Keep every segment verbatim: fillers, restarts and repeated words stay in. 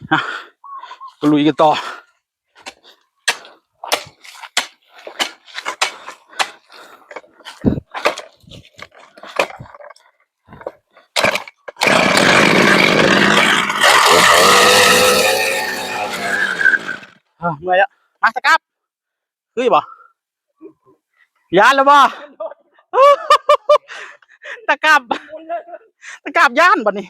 อ่ะ ไปลุยกันต่อ อ่ะ เมื่อยแล้ว มา ตะกรับ คือบ่ ย้านแล้วบ่ ตะกรับ ตะกรับย้านบัดนี้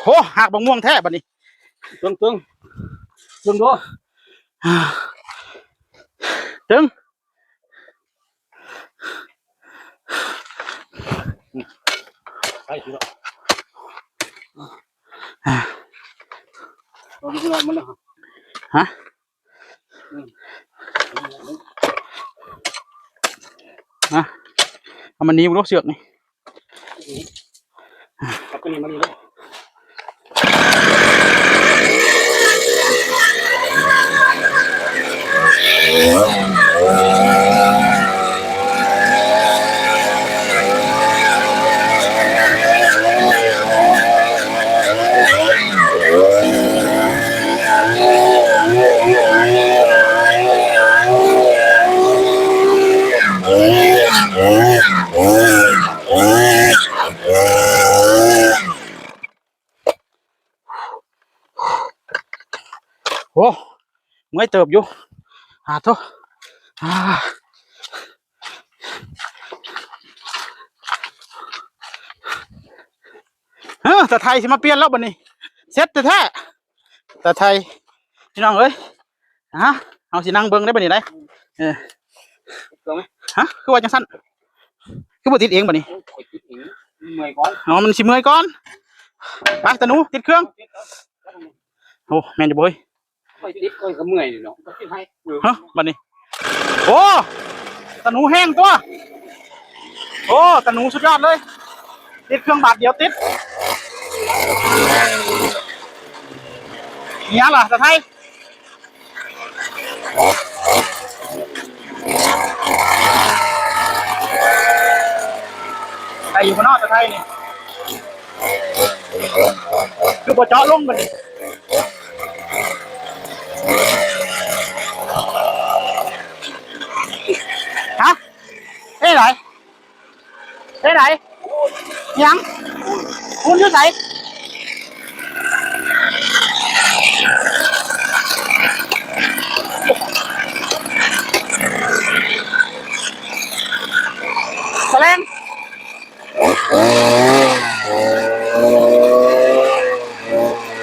โห หักบักม่วงแท้บัดนี้ ตึง ตึง ตึงดู ตึง ไปสิเนาะ ตอนนี้มันเลย ฮะ อืม ฮะ เอามันหนีบลูกเสือกนี่ เอาตัวนี้มานี่เลย โอ้ เมื่อยเติบอยู่ อ่า โธ่ อ่า เฮ้อ ตาไทยสิมาเปลี่ยนแล้วบัดนี้ เสร็จแท้ๆ ตาไทย พี่น้องเอ้ย ฮะ เอาสินั่งเบิ่งได้บัดนี้ได้ เออ ลงไหม ฮะ คือว่าจังซั่น คือบ่ติดเองบัดนี้ โอ้ยติดเอง เมื่อยก่อน อ๋อ มันสิเมื่อยก่อน ไป ตาหนู ติดเครื่อง โอ้ แม่นอยู่บ่เฮ้ย ค่อยติดค่อยก็เมื่อยนี่เนาะ ฮะ บัดนี้ โอ้ ตาหนูแห้งตัว โอ้ ตาหนูสุดยอดเลย ติดเครื่องบาทเดียวติด เนี่ยล่ะ ตาไทย ได้อยู่บ่เนาะ ตาไทยนี่ คือบ่เจาะลงบัดนี้ ฮะ เอ้ยไหน เอ้ยไหน หยัง คุณอยู่ไส แสลง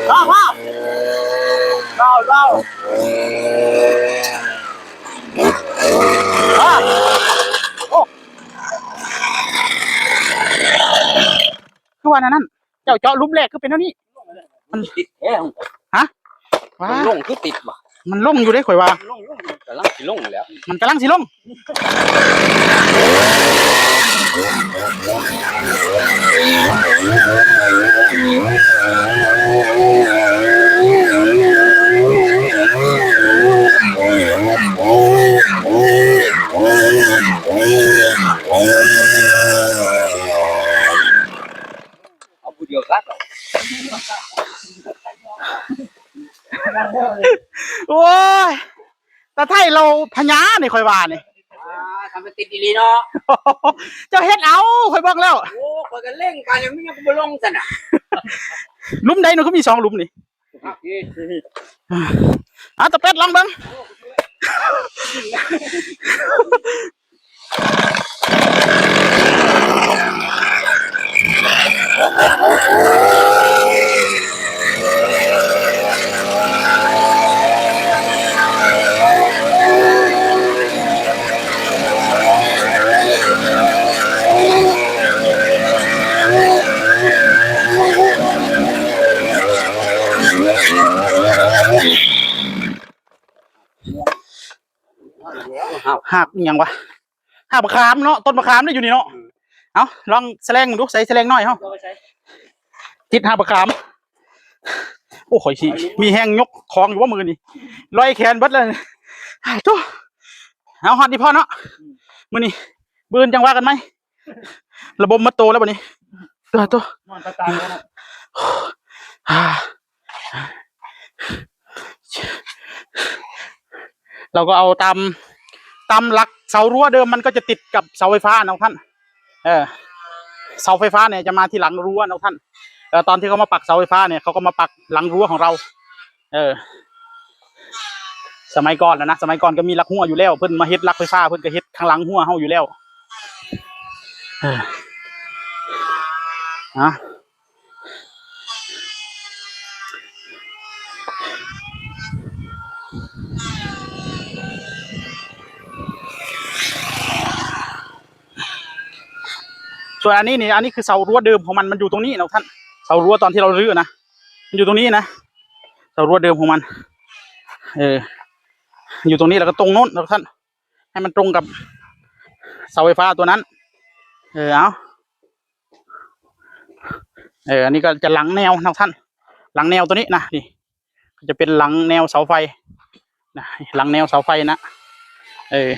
พ่อ พ่อ เบา เบา พ่อ โอ้ คือว่าแนวนั้น เจ้าเจาะหลุมแรกคือเป็นแนวนี้ มันติดแท้ ฮะ ว้า มันลงคือติดว่ะ มันลงอยู่เด้ข่อยว่า มันลง ลง มันกำลังสิลงแล้ว มันกำลังสิลง เอาผู้เดียวกัด โอ้ย ตาไทยเราพญานี่ข่อยว่านี่ อ่า ทำเป็นติดดีๆเนาะ เจ้าเฮ็ดเอา ข่อยเบิ่งแล้ว โอ้ ข่อยก็เล่งไปเนี่ย มันยังบ่ลงซั่นน่ะ หลุมใดเนาะ คือมีสองหลุมนี่ อ่ะ ตาเป็ดลองเบิ่ง หากอิหยังวะ หากบักขามเนาะ ต้นบักขามนี่อยู่นี่เนาะ เอาลองแสลงดู ใส่แสลงหน่อยเฮา ติดหากบักขาม โอ้ ข่อยสิมีแฮงยกของอยู่ว่ามือนี่ ลอยแขนเบิดเลย โธ่ เอาฮอดนี่พอเนาะ มื้อนี้ มื้ออื่นจั่งว่ากันใหม่ ระบมหมดโตแล้วบัดนี้ โธ่ โธ่ นอนตายแล้วนะ อ่า เราก็เอาตาม ตามหลักเสารั้วเดิมมันก็จะติดกับเสาไฟฟ้านะท่าน เออ เสาไฟฟ้าเนี่ยจะมาทีหลังรั้วนะท่าน เออ ตอนที่เขามาปักเสาไฟฟ้าเนี่ย เขาก็มาปักหลังรั้วของเรา เออ สมัยก่อนนะนะ สมัยก่อนก็มีหลักรั้วอยู่แล้ว เพิ่นมาเฮ็ดหลักไฟฟ้า เพิ่นก็เฮ็ดข้างหลังรั้วเฮาอยู่แล้ว เออ นะ ส่วนอันนี้นี่ อันนี้คือเสารั้วเดิมของมัน มันอยู่ตรงนี้นะท่าน เสารั้วตอนที่เรารื้อนะ มันอยู่ตรงนี้นะ เสารั้วเดิมของมัน เออ อยู่ตรงนี้แล้วก็ตรงโน้นนะท่าน ให้มันตรงกับเสาไฟฟ้าตัวนั้น เออ เอา เออ อันนี้ก็จะหลังแนวนะท่าน หลังแนวตัวนี้นะ นี่ ก็จะเป็นหลังแนวเสาไฟนะ หลังแนวเสาไฟนะ เออ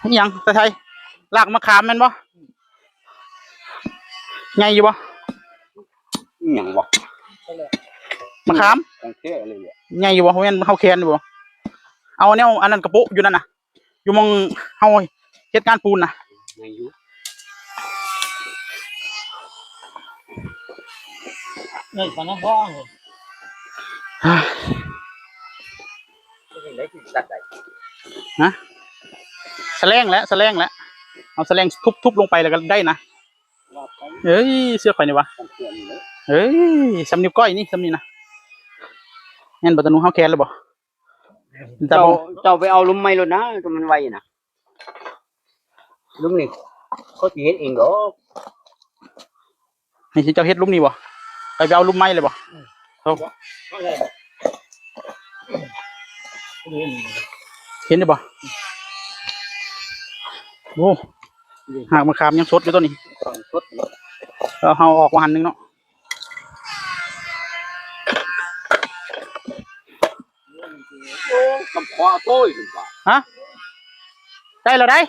อิหยัง ตาไทย รากมะขามแม่นบ่ ใหญ่อยู่บ่ อิหยังวะ มะขาม ของแท้เลยเนี่ย ใหญ่อยู่บ่ แม่นเฮาแขนอยู่บ่ เอาแนวอันนั้นกระโปะอยู่นั่นน่ะ อยู่หม่องเฮาเฮ็ดงานปูนน่ะ ยังอยู่ เอ้ย ปานนั้นบ่ ฮะ แสลงแหละ แสลงแหละ เอาแสลงทุบๆลงไปแล้วก็ได้นะ เอ้ย เสื้อข่อยนี่วะ เอ้ย ส่ำนิ้วก้อยนี่ ส่ำนี่นะ แม่นบ่ ตาหนู เฮาแขนแล้วบ่ แต่ เจ้า บ่ เจ้าไปเอาหลุมใหม่โลดนะ ตัวมันไวนะ หลุมนี่ เขาสิเฮ็ดเองดอก ให้เจ้าเฮ็ดหลุมนี่บ่ ไป ไปเอาหลุมใหม่เลยบ่ อืม โอ้ เห็นได้บ่ โอ้ หากมะขามยังสดอยู่ตัวนี้ สด เอาเฮาออกมาหั่นหนึ่งเนาะ โอ้ กำขอโต้ยหนึ่งบาท ฮะ ได้แล้วได้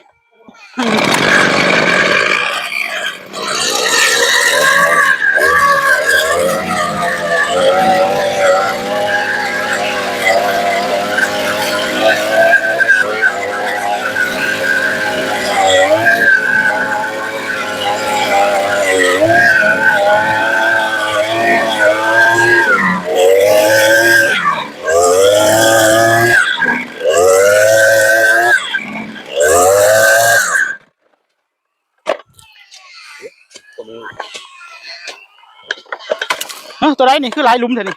เอ้อ ตัวใดนี่คือหลายหลุมแท้นี่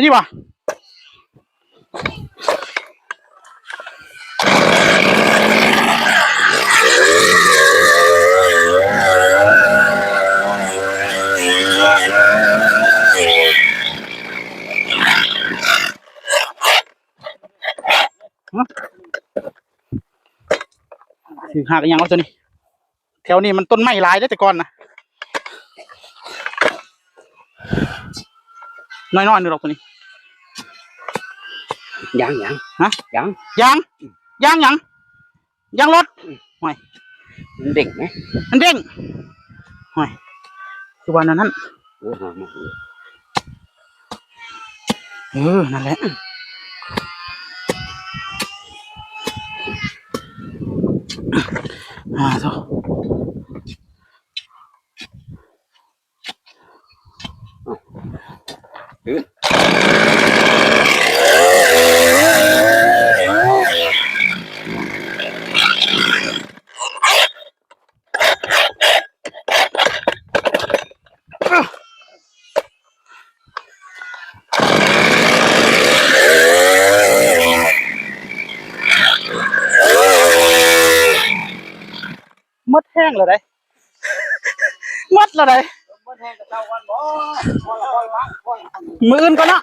นี่บ่ ถือหากอิหยังวะตัวนี้ แถวนี้มันต้นไม้หลายเด้อแต่ก่อนนะ น้อยๆนึงดอกตัวนี้ ยัง ยัง ฮะ ยัง ยัง ยัง ยัง ยังรถ อืม ห่วย มันเด้งไหม มันเด้ง ห่วย คือว่านั่นนั่น โอ้ หามา เออ นั่นแหละ อ่า โธ่ ถือ เ งแล้วได้ หมดแล้วได้ มื้ออื่นก่อนเนาะ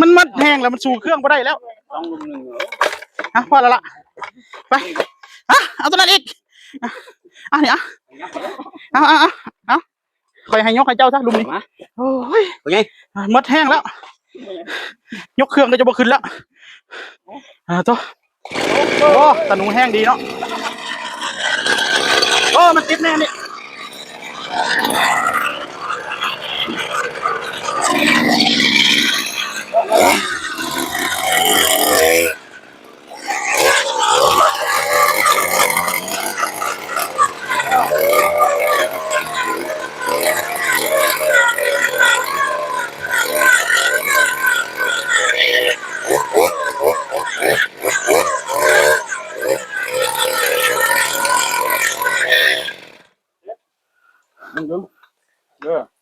มันหมดแฮงแล้ว มันสู้เครื่องบ่ได้แล้ว ฮะ พอแล้วล่ะ ไป ฮะ เอาตัวนั้นอีก อ่ะ นี่ อ่ะ เอา เอา เอา เอา ข่อยให้ยกให้เจ้าซะ ลุมนี่ มา โอ้ย เป็นไง หมดแฮงแล้ว ยกเครื่องก็จะบ่ขึ้นแล้ว อ่า โต โอ้ ตะหนูแฮงดีเนาะ โอ้ มันติดแน่นี่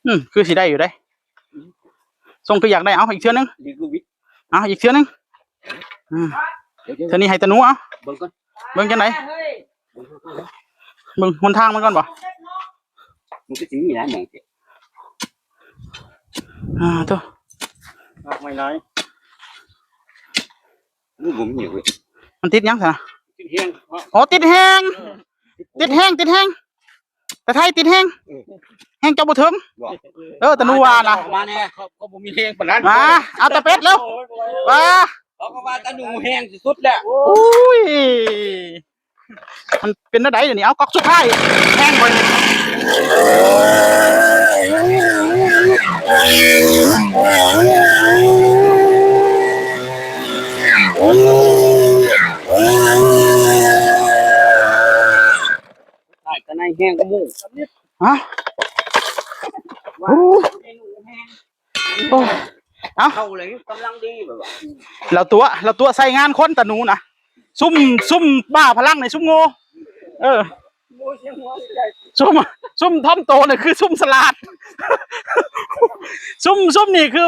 อืม คือสิได้อยู่เด้ ส่งคืออยากได้ เอาอีกเทื่อนึง ดีคือวิทย์ เอาอีกเทื่อนึง อืม เดี๋ยวๆ เทื่อนี้ให้ตะหนูเอา เบิ่งก่อน เบิ่งจังได๋ เบิ่งหนทางมันก่อนบ่ มันก็สิมีหลายหม่องเด้ อ่า โต มากไม่น้อย มันบ่มีเว้ย มันติดหยังซะนะ ติดแฮง อ๋อ ติดแฮง ติดแฮง ติดแฮง ตะไทยติดแฮง เออ แฮงเจ้าบ่ถึง บ่ เออ ตะหนูว่านะ ออกมาแน่ เขา เขาบ่มีแฮงปานนั้น มา เอาตะเป็ดแล้ว มา เขาก็ว่าตะหนูแฮงสุดๆแล้ว อุ้ย มันเป็นแนวใด๋เดี๋ยวนี้ เอาก๊อกสุดท้าย แฮงก่อน ถ่ายกันในแฮงกะหมู่ ฮะ ว่า โอ้ เมนูแฮง โอ้ เอ้า เข้าเลยกำลังดีแบบว่า เราตั๋ว เราตั๋วใส่งานคนตะหนูนะ ซุ่ม ซุ่มบ้าพลังในซุ่มโง่ เออ ซุ่ม ซุ่มท่อมโตเนี่ยคือซุ่มสลาด ซุ่ม ซุ่มนี่คือ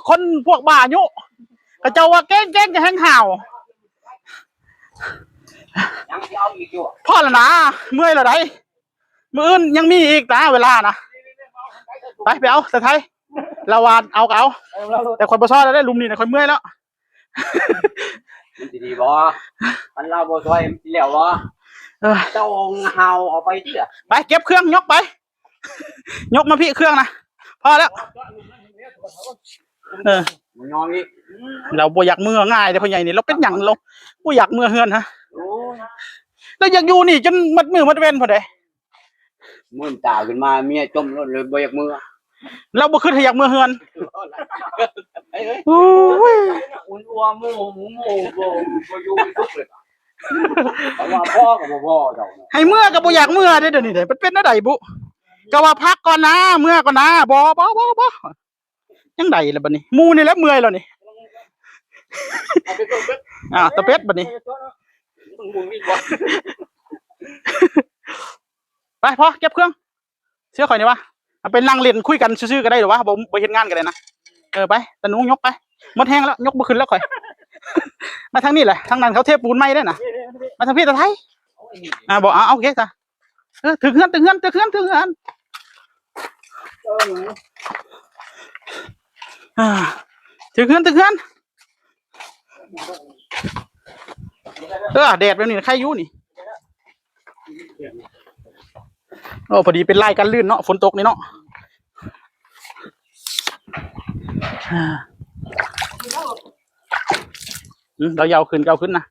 คนพวกบ้าอายุ เขาเจ้าว่าเก่งๆ จะแฮงห่าว ยังสิเอาอีกอยู่ พอแล้วนะ เมื่อยแล้วได๋ มื้ออื่นยังมีอีกนะเวลานะ ไป ไปเอา ตะไทย เราว่าเอาก็เอา แต่ข่อยบ่ซอยแล้วได้ ลุมนี่นะ ข่อยเมื่อยแล้ว มันสิดีบ่ มันเล่าบ่ซอย มันสิแล้วบ่ เออ เจ้าเอาเห่าเอาไปติล่ะ ไป เก็บเครื่อง ยกไป ยกมาพี้เครื่องนะ พอแล้ว เออ บ่ยอมอีก เราบ่อยากเมือง่ายเด้อ พ่อใหญ่นี่ เราเป็นหยัง เราบ่อยากเมือเฮือนฮะ โอ้ย เราอยากอยู่นี่จนหมดมื้อหมดเว็นพุ้นเด้ มื่นตาขึ้นมาเมียจมรถเลยบ่อยากเมือ เราบ่คิดให้อยากเมือเฮือน เอ้ย โอ้ย อุ่นอัวหมู่หมู่หมู่บ่ บ่อยู่สุขเลย เพราะว่าพ่อก็บ่พ่อเจ้า ให้เมือก็บ่อยากเมือเด้อ เดี๋ยวนี้เด้ มันเป็นแนวใด๋บุ ก็ว่าพักก่อนนะ เมือก่อนนะ บ่ บ่ บ่ บ่ จังใด๋ล่ะบัดนี้ หมู่นี่แหละเมื่อยแล้วนี่ เอาไปเบิ่งเบิ่ง อ่า ตะเป็ดบัดนี้ มึงมึงนี่บ่ ไป พอ เก็บเครื่อง เสื้อข่อยนี่วะ เอาไปนั่งเล่นคุยกันซื่อๆ ก็ได้หรือวะ บ่ บ่เฮ็ดงานก็ได้นะ เออ ไป ตะหนูยกไป หมดแฮงแล้ว ยกบ่ขึ้นแล้วข่อย มาทางนี้แหละ ทางนั้นเขาเทปูนใหม่เด้อนะ มาทางพี้ตะไทย อ่า บ่ เอา โอเคจ้ะ เออ ถือเฮือน ถือเฮือน ถือเฮือน ถือเฮือน อ่า ถือเฮือน ถือเฮือน เออ แดดแบบนี้ใครอยู่นี่ โอ้ พอดีเป็นลายกันลื่นเนาะ ฝนตกนี่เนาะ อ่า อืม เรายาวขึ้น ยาวขึ้นนะ